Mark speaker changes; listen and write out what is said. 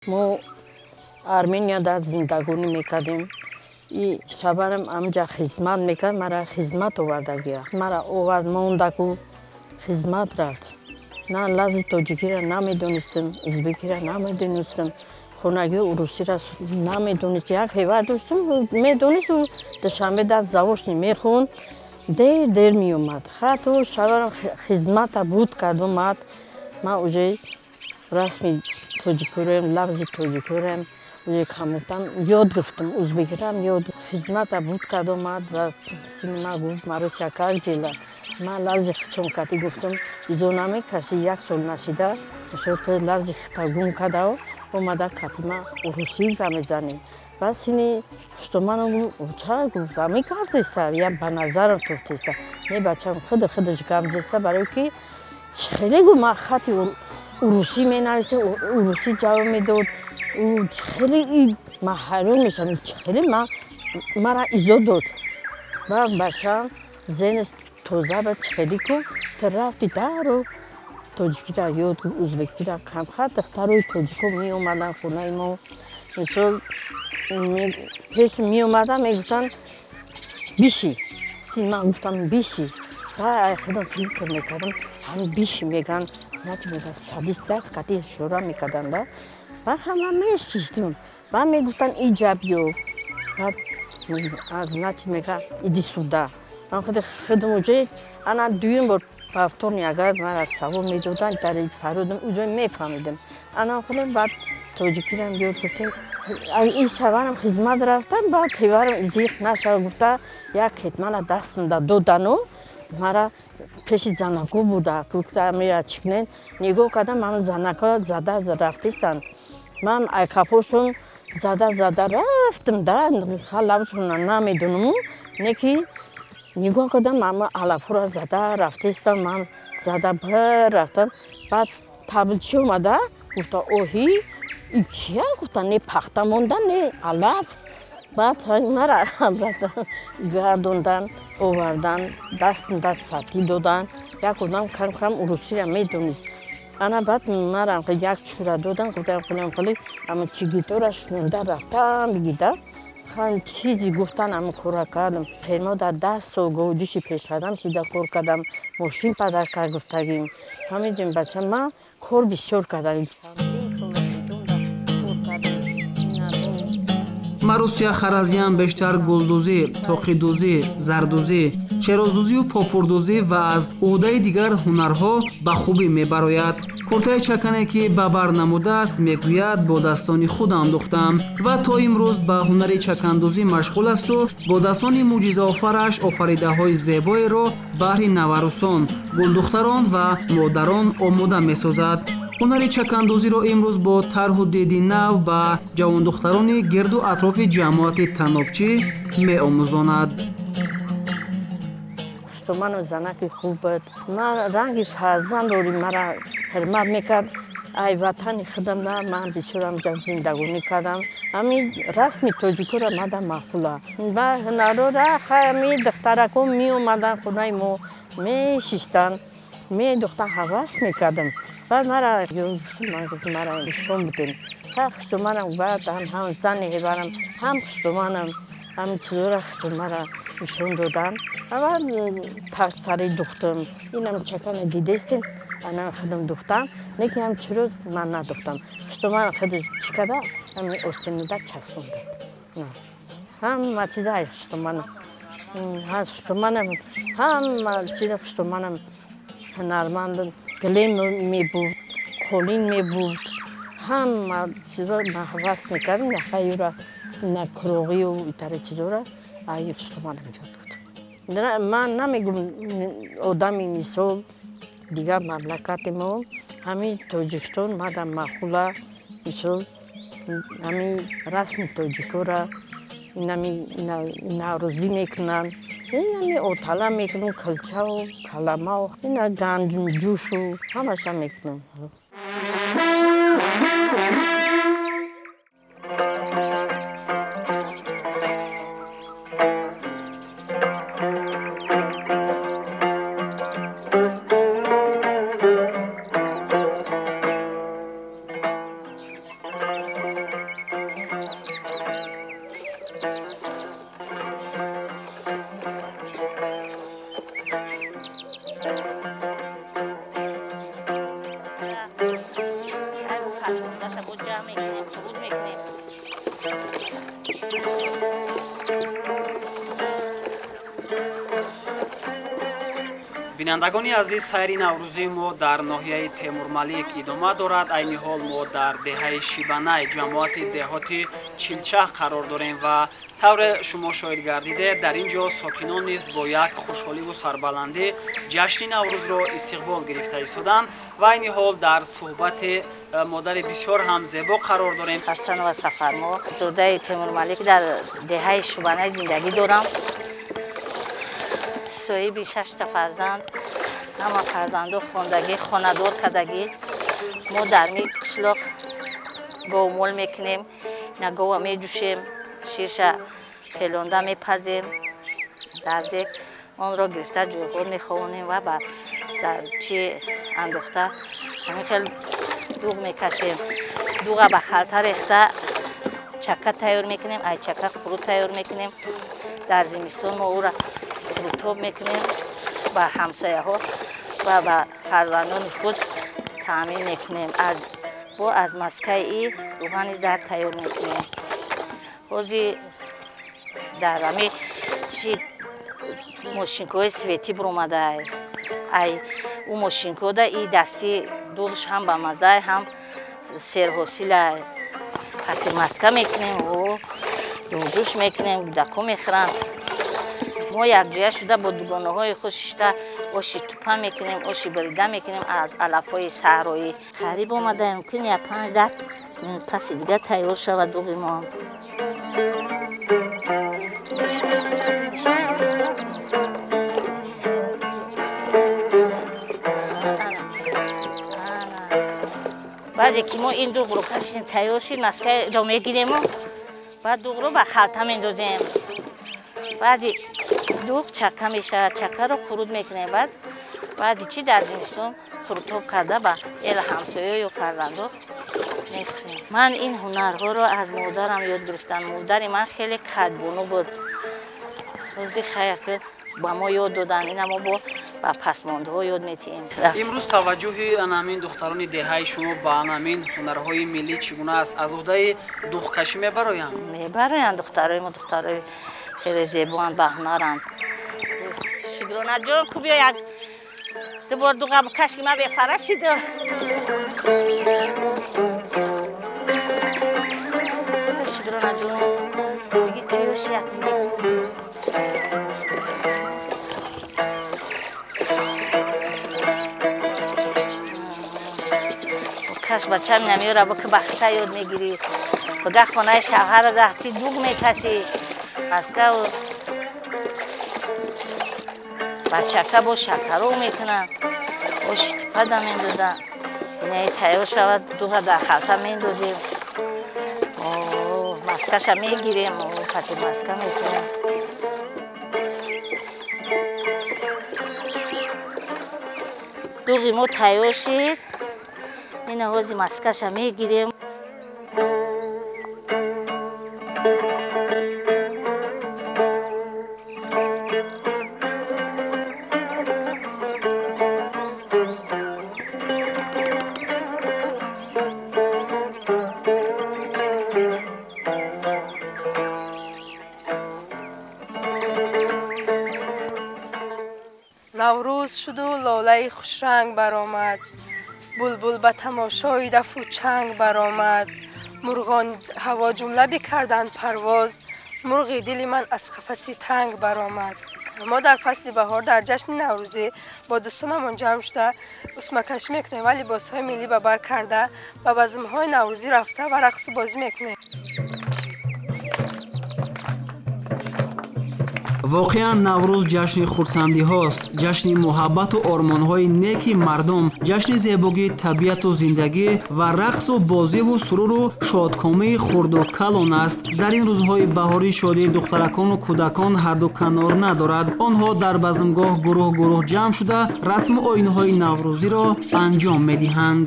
Speaker 1: Мо Арменияда зиндагонӣ мекардем. И шаварам амҷа хизмат мекард, мара хизмат овардагия. Мара овард, мондаку хизмат рафт. На лази тоҷикиро намедонистам, узбекиро намедонистам, хонагии урусиро намедонист. Як ҳевар доштам, медонист, Душанбе дар завошни мехонд, дер дер меомад. Хато шаварам хизмата буд кард, омад. Ман уже расми тоҷикироам, лафзи тоҷикироам уже камутам ёд гирифтам, узбекироам ёд. Хизмата буд кард, омад ва сини ма гуфт: «Маруся, как дела?» Ман лафзи хичон кати гуфтам: «Изо намекашӣ, як сол нашида лафзи хита гум кадао, омада кати ма урусӣ гап мезанӣ». Баъд сини хуштоману гуфт: «Ча?» Гуфт: «Ами гап зеста, я ба назарам туфтеста». Не, бачам худи худаш гап зеста, барое ки хеле гуфт: «Ман хати урусӣ менависем, урусӣ ҷавоб медод». Хеле ман ҳайрон мешавам, хеле мара изо дод. Баъд бачаам зеҳнаш тоза ба хеле ку ту рафти дару тоҷикиро ёд, узбекиро камхат. Духтарои тоҷико меомаданд хонаи мо, мисол, пеш меомаданд, мегуфтанд: «Биши». Син ман гуфтам: «Биши». Баъд худам фикр мекардам: ҳами «биши» меган, значит, меган садись, даст кати ишора мекарданда. Баъд ҳама мешиштим, баъд мегуфтанд: «Иҷа биё». Баъд, значит, мега: «Иди сюда». Ман худи худам уже ана дуюм бор повторный агар мара савол медоданд, дар фарёдам уҷо мефаҳмидам. Ана хеле баъд тоҷикиам ёд гирифтем. Ин шаварам хизмат рафтам, баъд ҳеварам зиқ нашава гуфта, як кетмана дастам додану мара пеши занако буда, гуфта: «Мера чӣ кунед?» Нигоҳ кардам, ман занако зада рафтистанд, ман айқапошон зада зада рафтам да, лабшона намедонаму, не ки нигоҳ кардам, ама алафҳоро зада рафтистам, ман зада бир рафтам. Баъд таблчи омада гуфта: «Оҳи, и кия?» Гуфта: «Не пахта монда, не алаф». Баъд мара гардондан, овардан, дастам даст сатӣ додан. Як одам кам кам урусиро медонист. Ана баъд мара як чӯра додан, гуфтам: «Хеле хеле ама чигитора шунонда рафтам бигида». Чизи гуфтан, ама кора кардам. Фермо дар 10 сол говдиши пешқадам шида кор кардам, мошин падар кард гуфтагим. Фаҳмидем, бача, ман кор бисёр кардам.
Speaker 2: Марусия Харазиян бештар гулдӯзӣ, тоқидӯзӣ, зардӯзӣ, шероздӯзию попурдӯзӣ ва аз ӯҳдаи дигар ҳунарҳо ба хубӣ мебарояд. Куртаи чакане, ки ба бар намудааст, мегӯяд, бо дастони худ андӯхтам ва то имрӯз ба ҳунари чакандӯзӣ машғул асту бо дастони мӯъҷизаофараш офаридаҳои зебоеро баҳри наварусон, гулдухтарон ва модарон омода месозад. Ҳунари чакандӯзиро имрӯз бо тарҳу диди нав ба ҷавондухтарони гирду атрофи ҷамоати Танобчӣ меомӯзонад.
Speaker 1: Хуштоману занаки хуб буд, ман ранги фарзанд дорим, мара ҳурмат мекард. Ай ватани худам на ман бисёр ҳамҷа зиндагонӣ кардам. Ҳами расми тоҷикоро мада маъқула ба ҳунарора. Ҳами духтарако меомаданд хонаи мо, мешиштанд, медухтан, ҳавас мекардам. Баъд мара гуфтам, ман гуфтам: «Мара нишон бидем». Хуштоманам баъд ҳам зани ҳеварам, ҳам хуштоманам ҳамин чизора мара нишон доданд. Баъд тахтсари духтам, инам чакана дидестин, ана худам духтам. Лекин ҳам чиро ман надухтам, хуштоман худаш чӣ када, ҳами остинода часпонда, ҳама чиза ай хуштоманам, хуштоманам, ҳама чиза хуштоманам. Ҳунарманд гилем мебурд, қолин мебурд, ҳама чизо ман ҳавас мекардам. Яхаюра на куроғию итари чизора ай хуштоманам ёд буд. Ман намегум одами мисол дигар мамлакати мо, ҳамин Тоҷикистон мада маъқула. Мисол, ҳамин расми тоҷикора, инами наврӯзӣ мекунанд, инами отала мекунам, килчаву каламау, ина ганҷумҷӯшу ҳамаша мекунам. ҷамъ мекунем, қурут мекунем.
Speaker 2: Бинандагони азиз, сайри наврӯзии мо дар ноҳияи Темурмалик идома дорад. Айни ҳол мо дар деҳаи Шибанай, ҷамоати деҳоти Чилчаҳ қарор дорем ва тавре шумо шоҳид гардидед, дар ин ҷо сокинон низ бо як хушҳоливу сарбаландӣ ҷашни Наврӯзро истиқбол гирифта истоданд ва айни ҳол дар суҳбати модари бисёр ҳам зебо қарор дорем.
Speaker 1: Ҳасанова Сафармо, зодаи Темурмалик, дар деҳаи Шубанай зиндагӣ дорам. Соҳиби шашта фарзанд, ҳама фарзандо хондагӣ, хонадор кардагӣ. Мо дар ми қишлоқ говмол мекунем, ина гова меҷӯшем, ширша пелонда мепазем, дар дег онро гирифта ҷойғор меховонем ва ба дар чи андохта ҳамин хел дуғ мекашем. Дуға ба халта рехта чака тайёр мекунем, ай чака қурут тайёр мекунем. Дар зимистон мо ӯра қурутоб мекунем, ба ҳамсояҳо ва ба фарзандони худ таъмин мекунем. Аз бо аз маскаи и рӯғани зард тайёр мекунем. Ҳози дар ҳами чи мошинкаҳои светӣ биромадай, ай ӯ мошинкода и дасти дуғш ҳам ба маззай, ҳам серҳосилай. Қати маска мекунем, дуғҷӯш мекунем, кӯдако мехӯранд. Мо якҷоя шуда бо дугонаҳои худ шишта оши тупа мекунем, оши бирида мекунем аз алафҳои саҳроӣ. Қариб омадаем, мумкин як 5-10 минут паси дига тайёр шавад дуғи мо. Баъде ки мо ин дуғро кашидем, тайёр шид, маскаро мегирему баъд дуғро ба халта мендозем. Баъди дуғ чака мешавад, чакаро қурут мекунем. Баъд баъди чи дар зимистон қурутоб карда ба эл ҳамсоё ё фарзандо мехӯрем. Ман ин ҳунарҳоро аз модарам ёд гирифтам. Модари ман хеле кадбону буд. Рӯзи хайр ки ба мо ёд доданд, ина мо бо ба пасмондаҳо ёд метиҳем.
Speaker 2: Имрӯз таваҷҷӯҳи анамин духтарони деҳаи шумо ба анамин ҳунарҳои миллӣ чӣ гуна аст? Аз уҳдаи духкашӣ мебароянд?
Speaker 1: Мебароянд. Духтарои мо духтарои хеле зебоанд, баҳунаранд. Шукронаҷон, ку биё як ду бор дуға бикаш, ки ман бефара шидам. Шукронаҷон, диги чӣ ёши як каш бачам намеёра, бо ки бахта ёд мегирӣ. Бага хонаи шавҳара рафти дуғ мекашӣ. Маскаву бачака бо шакаро мекунанд, оши тупада мендозанд. Инаи тайёр шавад, дуға дар халта мендозем, маскаша мегирем, қати маска мекунем. Дуғи мо тайёр шид, ина ҳози маскаша мегирем.
Speaker 3: Наврӯз шуду лолаи хушранг баромад, булбул ба тамошои дафу чанг баромад, мурғон ҳаво ҷумла бикарданд парвоз, мурғи дили ман аз қафаси танг баромад. Мо дар фасли баҳор дар ҷашни наврӯзӣ бо дӯстонамон ҷамъ шуда усмакашӣ мекунем ва либосҳои миллӣ ба бар карда ба базмҳои наврӯзӣ рафта ва рақсу бозӣ мекунем.
Speaker 2: Воқеан, Наврӯз ҷашни хурсандиҳост, ҷашни муҳаббату ормонҳои неки мардум, ҷашни зебогии табиату зиндагӣ ва рақсу бозиву суруру шодкомии хурду калон аст. Дар ин рӯзҳои баҳорӣ шодии духтаракону кӯдакон ҳадду канор надорад. Онҳо дар базмгоҳ гурӯҳ гурӯҳ ҷамъ шуда расму оинҳои наврӯзиро анҷом медиҳанд.